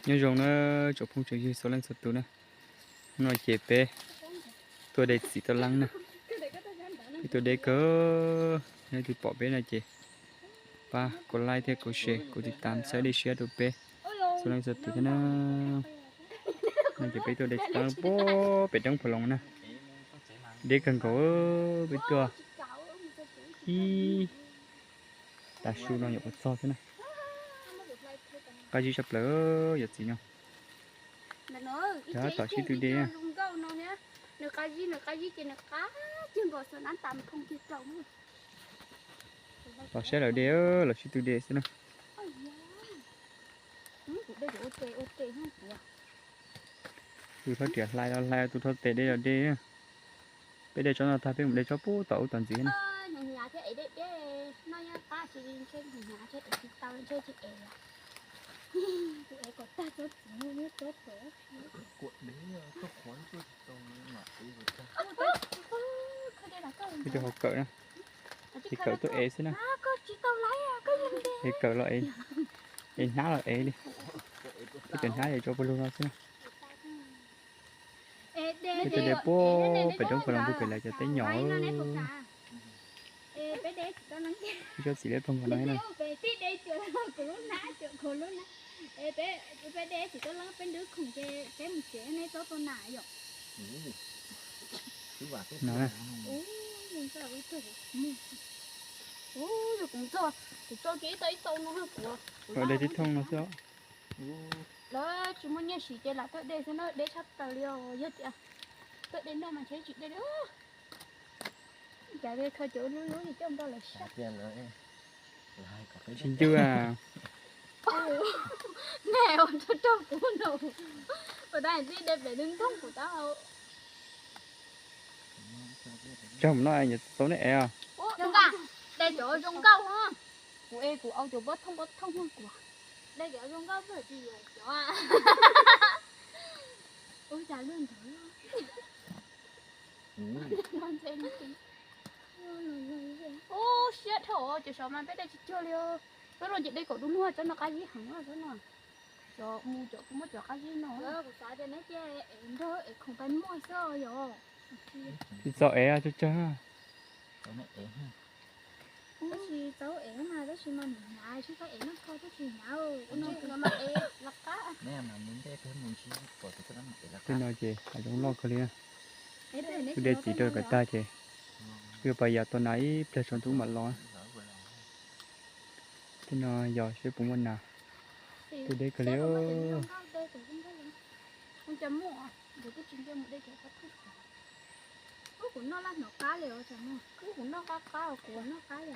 Nyob zoo na tsoom phooj tsoom ywg txhua leej txhua tus na. Hnub no ces peb tuaj de txiv tuaj leeb na. Peb tuaj deb kawg. Yog leej twg pom peb no ces pab kuv like thiab kuv share kuv tiv tam txhawb dej siab rau peb txhua leej txhua tus thiab na. No ces peb tuaj de txiv tuaj leeb puag pem roob Pha Loos na. Deb kawg nkaus, peb tuaj ib tav su no nyuam qhuav txog xwb na. Qab zib tshaj plaws yom txiv no. Tom sib tw de. Los saib lawv de, los sib tw de xwb na. Tus thauj riam hlais los hlais, tus thauj tes de los de. Peb de tsob no tag peb mus de tsob puag tom ub tom ntxiv na. Peb cov hauv kawm na, ces kawm tuaj ev xwb na. Es kawm los ev, es hnab los ev li. Peb cov hnab es tso puag lug no xwb na. Peb tuaj de puag pem roob Pha Loos puag pem lawv cov teb nyom. Ib tsob txiv liab ploog no na. No na. Ua de tib thooj no xwb os. Lawv tsis muaj nyiaj siv ces lam tuaj de xwb na, deb tshaj plaws li os. Yog tias tuaj de noj mas ntshe tsis de li. Cas li kho cov lub lub coj npaj lawv sab. Tsis ncw a. Nej ua rau rau kuv no. Ua tab twb de pem lub ntoo kuv tab. Cog mus no es txaus nej ev os. De cov zoo nkauj. Kuv es kuv au cov pob thooj pob thooj kuv. De cov zoo nkauj, cov ua cas luaj ntawd. Ub, siab dhau, cov saud mas peb de tsis cuag li. Peb los ces de kaum du lug, tsob no qab zib heev tsob no. Cov mus cov kuv muab cov qab zib no. Kuv xav tias neb cia es nrog es khoom pais muag xwb yom. Tsis txaus ev tsawg tsawg. Tab sis txaus ev mas tab sis mas nim hnav tsis txaus ev noj kho tab sis hnyav. Tej no ces hav zoov loj kawg li na. Kuv de txiv rau kom tag ces kuv yuav pais yos tua nas ib pliag tsaus ntuj mam los. Tej no yos seb puas muaj nas. Twb deb kawg li. Kuv noj laj hnov qab li os, kuv noj qab qab os, kuv noj qab li.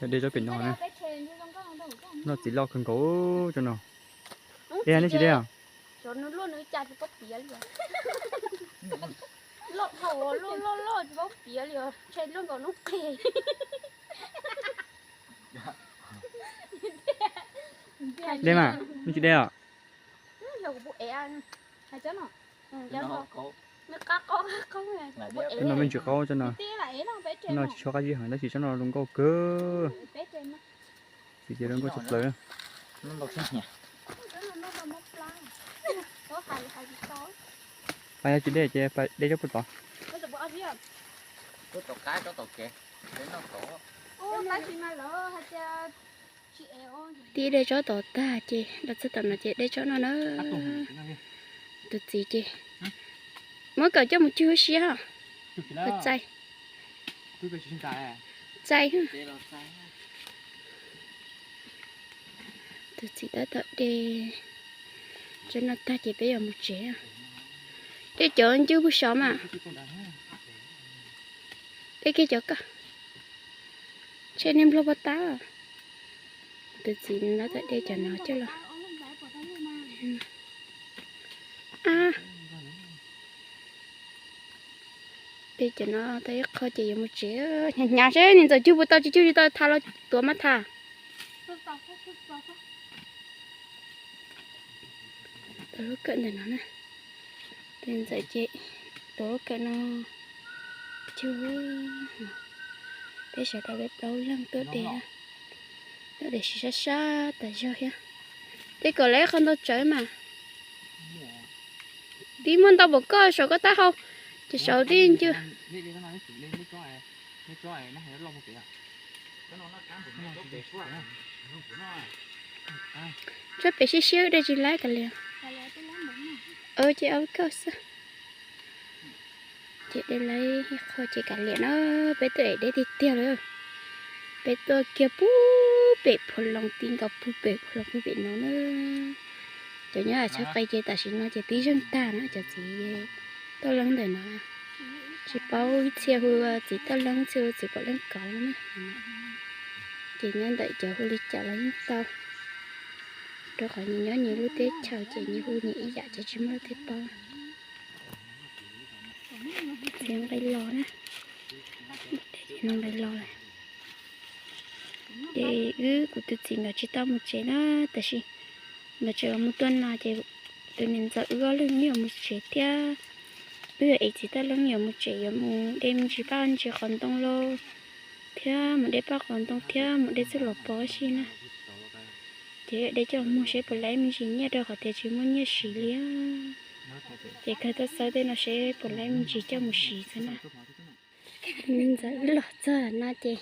Yog de tsob pem no na. Noj txiv loj kawg nkaus tsob no. De ne tsis de os? Loj dhau, loj loj loj tsis paub piav li os, ntshe luaj nkaus hnub qig. De mas, nej tsis de os? Yog kuv pub ev, hais tsob no, nws qab qaub qab qaub, kuv pub ev. Tej no me ntsis qaub tsob no. Tsob no tsis tshua qab zib heev tab sis tsob no zoo nkauj kawg. Txiv ces zoo nkauj tshaj plaws. Pab yog tsis de ces de tsob puag tod. Tib de tsob tod tag ces los txog tom no ces de tsob no na. Tus txiv ces muab kawm coj mus cug siab os. Txais, txais. Tus txiv tab tom de tsob no tag ces peb yuav mus tsev. De cov ncw puag saud mas. De kiag cov koj. Ntshe niag nplog pov tab. Tus txiv tab tom de cov no coj los. De cov no tau ib qho ces yuav mus tsev. Hnyav hnyav seb niag ntxawm cug puas tau tsis cug li, tau tham los tuav mas tham. Tuav lub kawm ntawm no na. Tus ntxawm ces tuav lub kawm no cug. Peb sawv daws peb plaub leeg tuaj de. Dej siv sab sab tas zog thiab. Tej kom lawv qhov ntoo tsawv mas. Twb muaj ntau npaum koj saum koj taub hau, ces saum tib ncw. Tsob pem siab siab wb dej tsis laib kav liam. Ces ob koj xwb. Ces dej laib qho ces kav liam na, peb tuaj ev dej tiag tiag lawm. Peb tuaj kiag pub pem Phuv Loos, ti nkaus pub pem Phuv Loos pub pem no na. Cov nyob Tshab Qe ces tam sim no ces twb zeeg tag na, cov txiv toj leeb ntawm no. Tsis paub ib txhia hu txiv toj leeb, txhia hu txiv pom leej kov na. Ces nyob ntawm cov hu li cas los yeej tau, rau qhov nyias nyob nyias lub teb chaws ces nyias hu nyias ib yam ces tsis muaj leej twg paub. Txiv nqe los na, nqe los lawm. Ces wb kuv tus txiv nkawd tsis tau mus tsev na, tab sis nkawd tseem mus tuaj no ces tus niam ntxawm wb ob leeg yuav mus tsev thiab. Wb yuav ev txiv toj leeb yuav mus tsev, yuav mus de me ntsis paj ntsis qhov ntoo lauj, thiab mus de paj qhov ntoo thiab mus de txuj lom pov si na. Ces de coj muag seb puas laib me ntsis nyiaj rau qhov tias tsis muaj nyiaj siv li. Ces kawg tuaj xawb tej no seb puas laib me ntsis coj mus siv xwb na. Tus niam ntxawm wb los txog no ces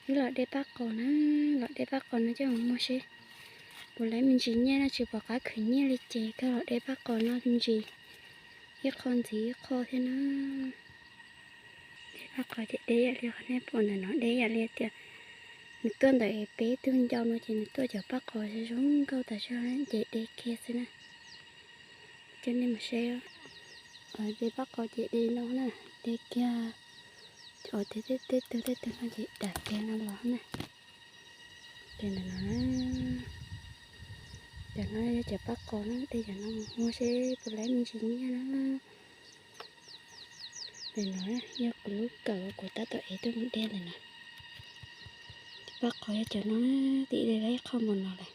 wb los de paj qos na, los de paj qos no coj mus muag seb puas laib me ntsis nyiaj no, tsis pom qab khwv nyiaj li ces kawg los de paj qos no me ntsis, ib qho ntxiv ib qho thiab na. De paj qos ces de yam li qhov nej pom ntawm no, de yam li tias nws tuaj ntawm peb tug ncau no ces nws tuaj cov paj qos zoo nkauj tas zog ces de kiag xwb na. Coj nej mus saib, de paj qos ces de no na, de kiag, tej tug tej tug no ces dam kiag no los na. Ces ntawm no, cov no yog cov paj qos na, de cov no mus muag seb puas laib me ntsis nyiaj na. Ntawm no yog kuv lub kawm uas kuv tab tom ev tuaj mus de ntawm no. Paj qos yog cov no, tim de lawv ib qho npaum no lawm.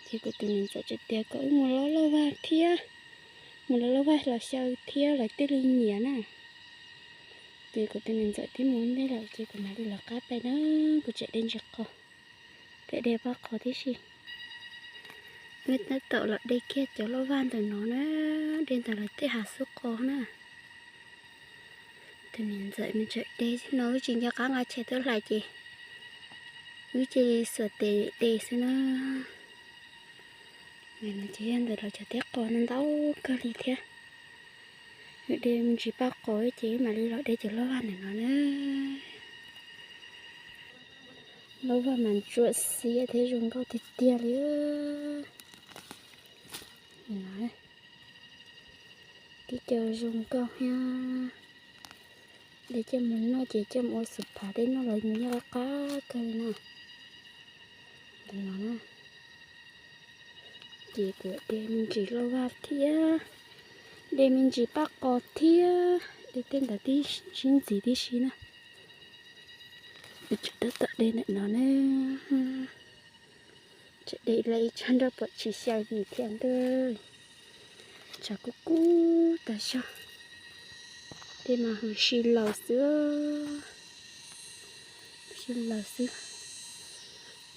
Ces kuv tus niam ntxawm tseem tias kom wb mus lov lauj vag thiab, mus lov lauj vag los xyaw thiab lawv thiaj li nyiam na. Ces kuv tus niam ntxawm twb mus ntej lawm ces kuv mam li lawv qab pais na, kuv tseem de ntsis qos, tseem de paj qos tib si. Wb tab tom los de kiag cov lauj vag ntawm no na, de ntawm lawv tej hav xub qos na. Tus niam ntxawm nws tseem de no, wb tsis nco qab nqa tshais tuaj hlais ces wb cia li xuas tes de xwb na. Ces yog ntawm lawv cov teb qos no ntau kawg li thiab. Wb de me ntsis paj qos ces wb mam li los de cov lauj vag ntawm no na. Lauj vag mas ntsuam xiab thiab zoo nkauj tiag tiag li. Tib co zoo nkauj thiab. De coj mus noj ces coj mus ua xub phav tej noj los mus yog qab qab kawg li na. Ntawm no na. Ces kuv de me ntsis lauj vag thiab, de me ntsis paj qos thiab, de tej ntawd tib sib ntxiv tib si na. Kuv tseem tab tom de ntawm no na. Tseem de lawm ib tsag nroj pom tsis xyaw vim thiab ntag. Tshav kub kub tas zog. Tej mas huv si laws xwb, huv si laws xwb.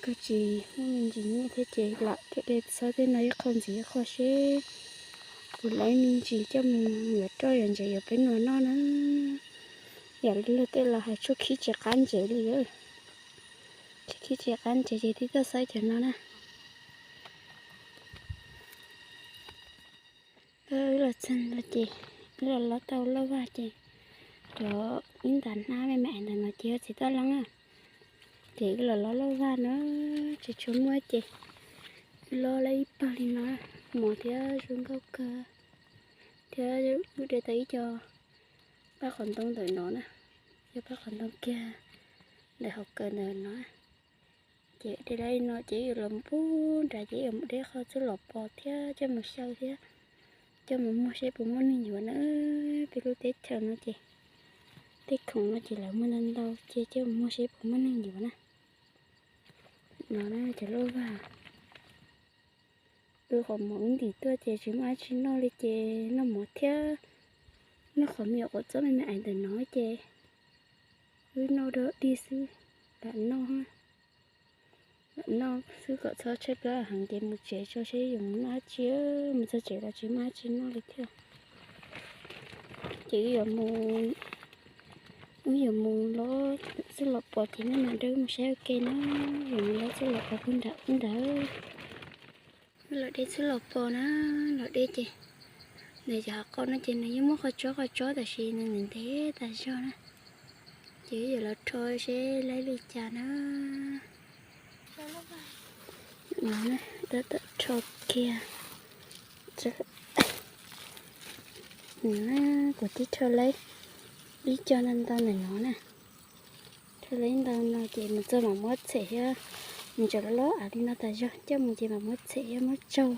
Koj tsis muaj me ntsis nyiaj thiab ces lam thiaj de txhob tej no ib qho ntxiv ib qho seb puas laib me ntsis coj mus yuav roj yuav ntsev yuav peb nus noj na. Yam li luag tej los hais tshuaj khib tsis qab ntsev li. Khib tsis qab ntsev ces tib tuaj xawb cov no na. Wb los txog no ces wb los lov tau lauj vag ces cov ib ntas hnab me me ntawm no ces yog txiv toj leeb na. Ces wb los lov lauj vag no, tsis tshua muaj ces wb lov lawm ib pawg li no, mos thiab zoo nkauj kawg. Thiab wb de tau ib co paj qos ntoo ntawm no na, ib co paj qos ntoo kiag ntawm hauv kawm ntawm no. Ces de lawm no ces yuav los pub nrad ces yuav mus de qho txuj lom pov thiab coj mus xyaw thiab coj mus muag seb puas muaj neeg yuav na. Peb lub teb chaws no ces tej khoom no ces lawv muag ntau ntau ces coj mus muag seb puas muaj neeg yuav na. No na cov lauj vag. Wb qhov mov wb ntim tuaj ces tsis muaj dab tsi noj li ces noj mov thiab noj qhov me nyuam quav txob me me ntawm no ces wb noj dog dig xwb, lam noj. No xwb kom txhob tshaib plab heev ces mus tsev tso seb yuav mus noj dab tsi. Mus txog tsev los tsis muaj dab tsi noj li thiab. Ces wb yuav mus, wb yuav mus lob txwj laus pos ces nej mam nrog wb mus saib ua ke na. Yuav mus lob txwj laus pos puag nram ub nrad. Wb los de txwj laus pos na, los de ces ntawm cov hav qau no ces nws yeej muaj qhov tsob qhov tsob tab sis nws ntev ntev tas zog na. Ces wb yuav los rho seb laib li cas na. No na, tab tom rho kiag. Kuv twb rho laib ib co ntau ntau ntawm no na. Rho laib ntau no ces mus txog mam muab txhem thiab. Nws tseem loj loj av li no tas zog, coj mus ces mam muab txhem thiab muab tsaug,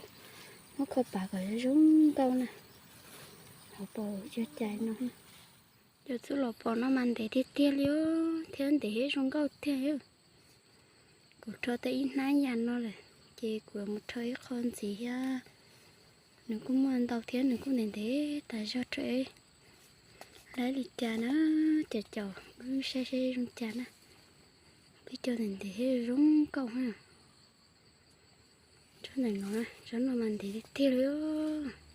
muab kho pav kom zoo zoo nkauj na. Los pom ua cas no. Cov txwj laus pos no mas ntev tiag tiag li os, thiab ntev thiab zoo nkauj tiag. Kuv rho tau ib hnab yam no lawm, ces kuv yuav mus rho ib qho ntxiv thiab. Nws kuj muaj ntau thiab nws kuj ntev ntev tas zog, rho laib li cas na. Cov caum wb saib seb zoo cas na. Peb cov ntev ntev thiab zoo nkauj na. Tsob ntawm no, tsob no mas ntev tiag tiag li os.